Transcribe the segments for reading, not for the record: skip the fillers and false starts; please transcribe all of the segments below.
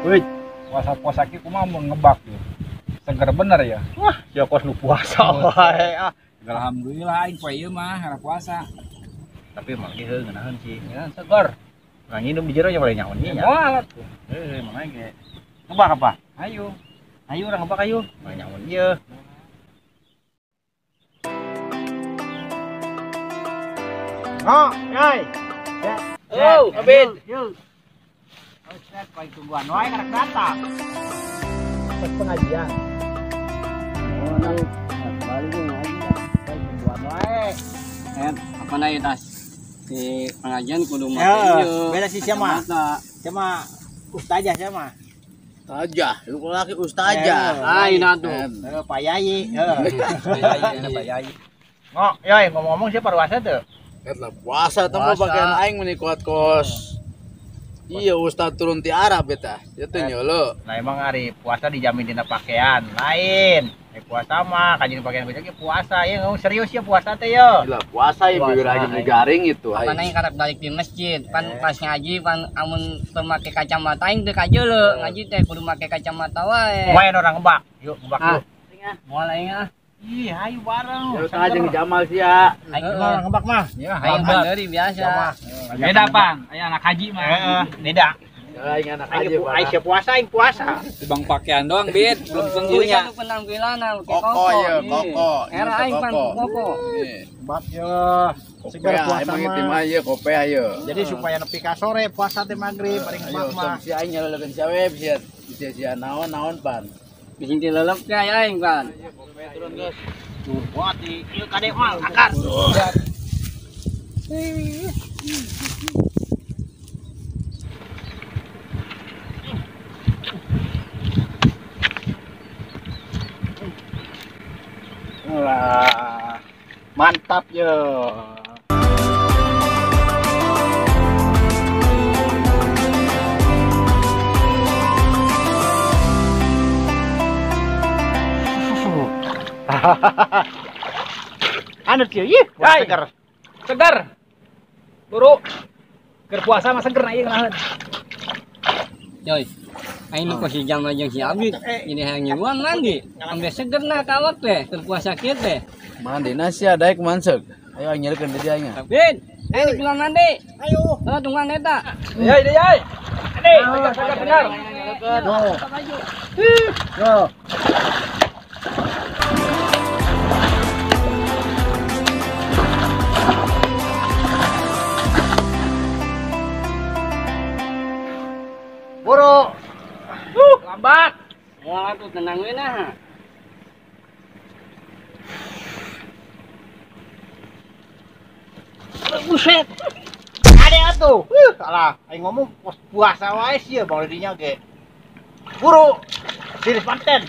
Wih, puasa-puasa ki kumaha mun ngebak ya. Seger bener ya. Wah, ya kos nu puasa wae ah. Alhamdulillah aing poe ieu mah era puasa. Tapi emang ge heuh ngeunaheun sih. Ya, seger. Urang nginum di jero nya boleh nyaho nya. Moal atuh. Heuh, emang ge. Ngebak apa? Ayo. Ayo urang ngebak ayo. Boleh nyaho ieu. Oh, yai. Oh, Abid. Yuk. Ustaz, paling tungguan wae karek datang. Pas pengajian. Oh, nang balik ngaji. Paling tungguan wae. Apa na tas? Di pengajian kudu make ieu. Beda sih siapa? Siapa ustazah siapa? Ustazah, lu laki ustazah. Lain atuh. Pak Yai, heeh. Pak Yai. Ngok, yoi ngomong-ngomong siapa puasa tuh? Eta puasa teh mah bagian aing meni kuat kos. Iya ustaz turun ti Arab eta. Ieu teh nyeuleuh. Nah emang hari puasa dijamin dina pakaian lain. Puasa mah kajian pakaian baju ge puasa ya ngomong serius ya puasa teh yo. Gila puasa ya bibir aja garing itu. Apa nanya karep balik di masjid pan pas ngaji pan amun teu make kacamata aing teu kajeuleuh ngaji teh kudu make kacamata wae. Wae orang ngebak. Yuk ngebak yuk. Moal aing ah. Ih, ayo bareng. Terus aja jeung Jamal sia. Aing mah ngebak mah. Ya, aing mandiri biasa. Beda, Pang. Aya anak haji mah. Heeh, beda. Aing anak haji. Aing siap puasa, aing puasa. Bang pakaian doang, Bid. Belum tentunya. Itu penampilan koko ya, koko. Era aing pan koko. Bak yo. Segar puasa mah. Ieu kope ayo. Jadi supaya nepi ka sore puasa teh magrib bari ngebak mah. Si aing nyelelekeun sia we sia sia naon-naon pan. Bikin dilelep ka aing pan. Turun guys. Buat di ieu kade mal akar. Wah, mantap yo. Anu kieu ih, seger. Seger. Buru. Keur puasa mah seger na ieu ngeunaheun. Coy. Aing nu si jam jeung si Abid, jadi hayang nyiruan mandi. Ambe seger na kawak teh, keur puasa kieu teh. Mandina sia daek manseug. Ayo aing nyerikeun di dieu aing. Abid, aing pulang mandi. Ayo. Heuh, tungguan eta. Yai, yai. Ade, seger seger. Yo. Buru. Lambat. Moal atuh tenang we nah. Buset. Ade atuh. Alah, aing ngomong pos puasa wae sia bae dinya ge. Buru. Siris panten.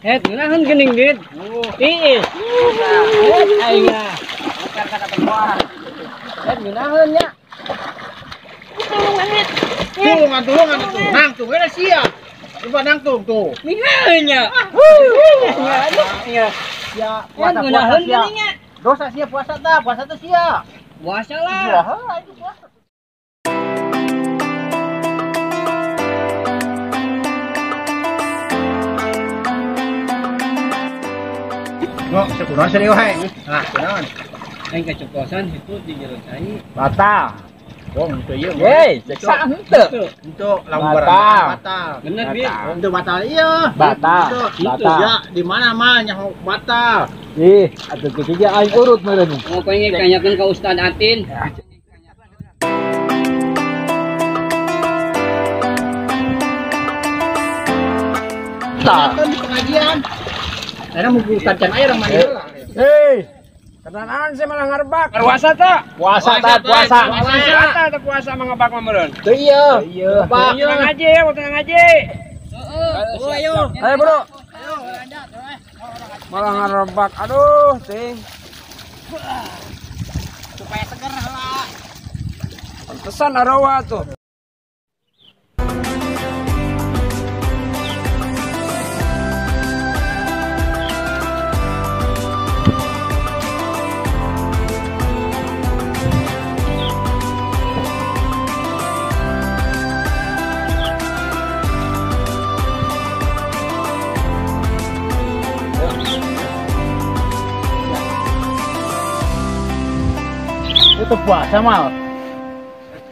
Ngeunaheun geuning, Dit. Tiis. Aing mah. Bukan kata temuan. Ngeunaheun nya. Tulungan, Dit. Tulungan, tulungan itu. Nangtung we sia. Coba nangtung tuh. Ngeunaheun nya. Ya, ya puasa puasa sia. Dosa sia puasa tah, puasa teh sia. Puasa lah. Wah, itu puasa. Ngok, sekunaon serius wae. Nah, kunaon? Aing keceplosan itu di jero cai. Batal. Wong teu ieu. Hei, ceksa henteu. Henteu lamun barang batal. Bener, Bid. Henteu batal ieu. Batal. Batal. Ya, di mana mah nyaho batal. Ih, atuh kitu ge aing urut meureun. Mau pengen tanyakeun ka Ustaz Atin. Tanyakeun di pengajian. Karena mau Ustaz can air mandi heula. Hei. Kenalan sih malah ngarebak. Puasa ta? Puasa ta, puasa. Puasa ta puasa mah ngebak mah meureun. Teu ieu. Ngebak. Tenang aja, tenang aja. Heeh. Ayo. Ayo, Bro. Malah ngarebak. Aduh, ting. Supaya seger heula. Pantesan arawa tuh. Itu puasa mal.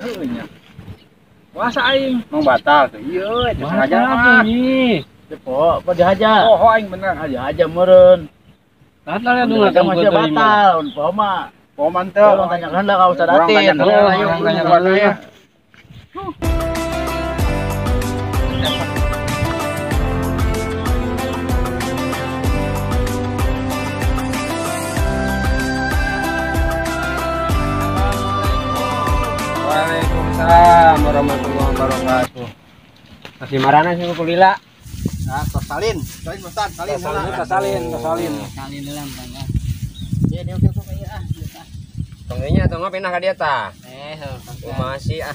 Heueuh nya. Puasa aing mau batal teh. Ieu eta sengaja mah. Cepo, apa dihaja? Oh, aing bener. Haja meureun. Batal ya dulu kan masih batal, poho mah. Poho mah teu. Urang tanyakeun lah ka Ustaz Atin. Urang tanyakeun ya. Waalaikumsalam warahmatullahi wabarakatuh. Masih marana sih kulila. Nah, tos salin. Salin Ustaz, salin. Salin, salin. Salin dalam tangga. Iya, dia oke kok ieu ah. Tonggenya atau ngapin ka dia tah? Masih ah.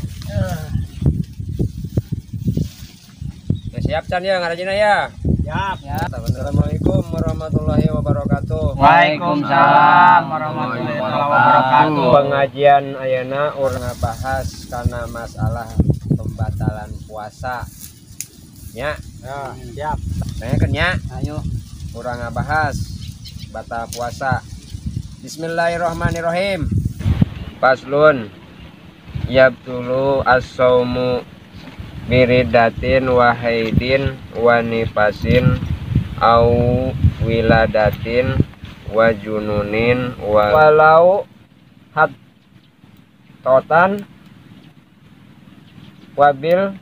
Nah, siap can ya ngarajina ya. Siap. Ya. Assalamualaikum warahmatullahi wabarakatuh. Waalaikumsalam warahmatullahi wabarakatuh. Pengajian ayeuna urang ngabahas kana masalah pembatalan puasa. Nya. Ya, siap. Tanyakeun nya. Ayo. Urang ngabahas batal puasa. Bismillahirrahmanirrahim. Faslun yabtulu as-saumu biridatin wa haidin wa nifasin au wiladatin wa jununin wa walau hattotan wabil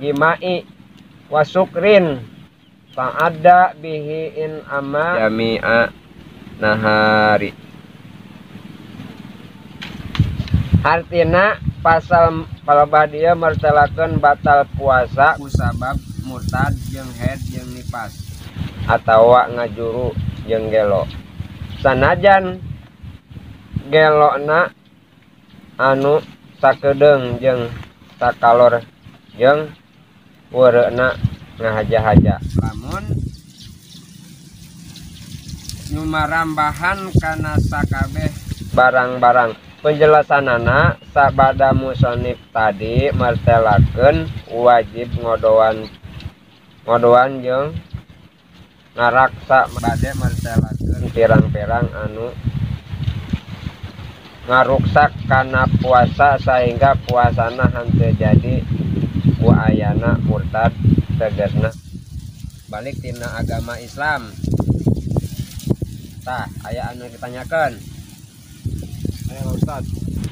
jimai wa sukrin ta'adda bihi in ama jami'a nahari. Artina pasal palebah dia mertelakeun batal puasa kusabab murtad jeung haid jeung nifas atawa ngajuru jeung gelo. Sanajan gelona anu sakedeung jeung sakalor jeung weureuna ngahaja-haja. Lamun nyumarambahan kana sakabeh barang-barang. Penjelasanana sabada musonif tadi martelakeun wajib ngodoan jeung ngaraksa bade martelakeun pirang-pirang anu ngaruksak kana puasa sehingga puasana henteu jadi ku ayana murtad tegasna balik tina agama Islam. Tah aya anu ditanyakeun. Ayo Ustaz.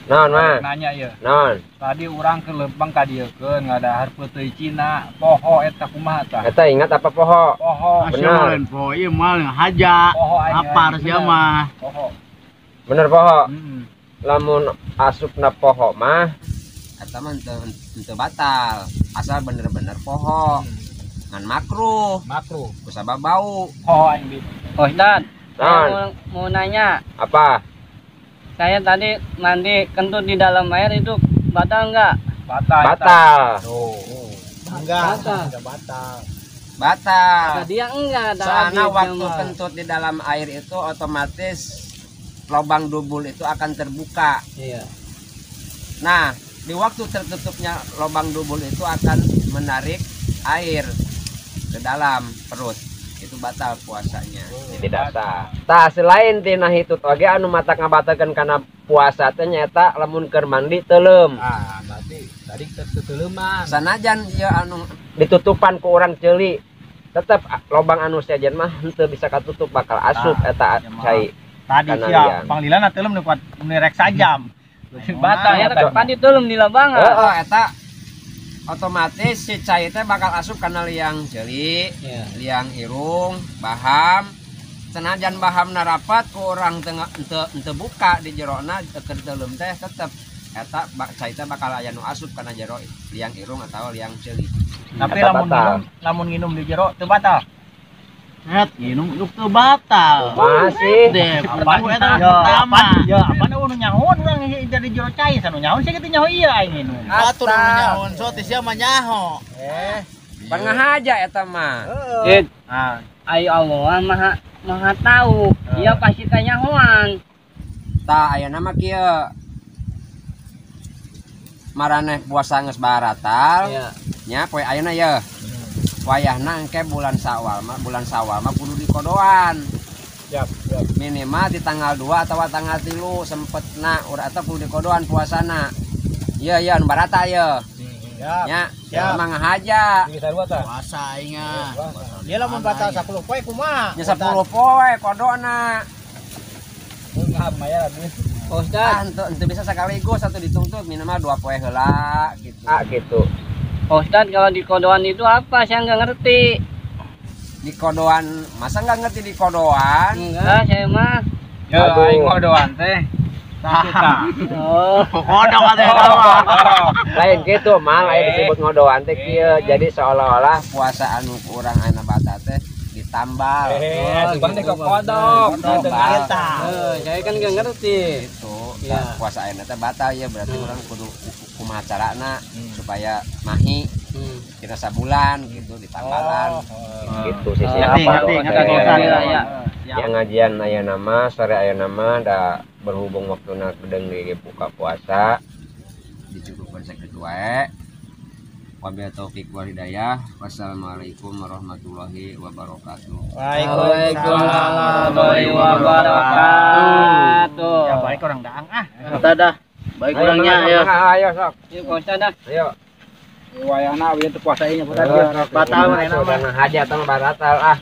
Naon mah? Nanya ya. Naon? Tadi urang ke lempeng ka dieukeun ngadahar peuteuy Cina, poho eta kumaha tah? Eta ingat apa poho? Poho. Bener. Poho ieu mah haja. Poho aing. Apar sia mah. Poho. Bener poho. Lamun asupna poho mah eta mah henteu batal, asal bener-bener poho. Ngan makruh. Makruh. Kusabab bau. Poho aing bi. Oh, Ustaz. Mau nanya. Apa? Saya tadi mandi kentut di dalam air itu batal enggak? Batal. Batal. Oh. Enggak. Batal. Enggak batal. Batal. Tadi yang enggak. Soalnya waktu kentut di dalam air itu otomatis lubang dubul itu akan terbuka. Iya. Nah, di waktu tertutupnya lubang dubul itu akan menarik air ke dalam perut. Itu batal puasanya. Tidak sah. Tah selain tina hitut oge anu matak ngabatalkeun kana puasa teh nyaeta lamun keur mandi teuleum. Ah, berarti tadi teteleuman. Sanajan ieu anu ditutupan ku urang ceuli, tetep lobang anu sejen mah henteu bisa katutup bakal asup eta cai. Tadi sia panglilana teuleum nu kuat rek sajam. Batal ya tadi teuleum di labangan. Heeh, eta otomatis si cai teh bakal asup kana liang ceuli, yeah. Liang irung, baham. Senajan bahamna rapat ku urang teu buka di jerona keur teuleum teh tetep eta cai teh bakal aya nu asup kana jero liang irung atau liang ceuli. Tapi lamun nginum di jero teu batal. Net nginum teu batal. Masih. Apa pertama. Ya, apa nu nyahoan urang dari jero cai sanu nyahoan sia kitu nyaho ieu aing nginum. Atur nu nyahoan so teh sia mah nyaho. Pangahaja eta mah. Heeh. Ah, ayo Allah maha tahu. Dia pasti kanyahoan. Tah ayeuna mah kieu. Maraneh puasa geus baratal. Nya poe ayeuna ye. Wayahna engke bulan Syawal mah kudu dikodoan. Siap, siap. Minimal di tanggal 2 atau tanggal 3 sempetna urang atau kudu dikodoan puasana. Iya iya nu barata ye. Siap. Nya, Siap. emang ngahaja. Bisa dua tah. Puasa aing ah. Dia lamun batal 10 poe kumaha? Nya 10 poe kodona. Enggak mayar duit. Pak Ustad, Ah, ente bisa sekaligus satu dituntut minimal 2 poe heula gitu. Ah gitu. Pak Ustad kalau di kodoan itu apa? Saya nggak ngerti. Di kodoan, masa nggak ngerti di kodoan? Enggak, saya mah. Ya aing kodoan teh. Oh, Kodok atuh eta mah. Lain gitu, mal lain disebut ngodoan teh kieu. Jadi seolah-olah puasa anu ku urang ayeuna batal teh ditambal. Subang teh kodok. Ditambal. Saya kan nggak ngerti. Gitu. Ya. Nah, puasa ayeuna teh batal ya berarti urang kudu kumaha carana supaya mahi kira sabulan gitu ditambalan. Gitu sih Ngerti, ngerti, ngerti, ngerti. Ya, ya. Yang ngajian aya nama sore aya nama da berhubung waktuna bedeng di buka puasa dicukupkan sakitu wae. Wabillahi taufik wal hidayah. Wassalamualaikum warahmatullahi wabarakatuh. Waalaikumsalam warahmatullahi wabarakatuh. Ya baik orang daang ah. Dadah. Baik orangnya ya. Ayo sok. Yuk, Pak Ustad dah. Ayo. Wayana we teu puasa ieu nya Batal Batal mah enak mah. Haja atau batal ah.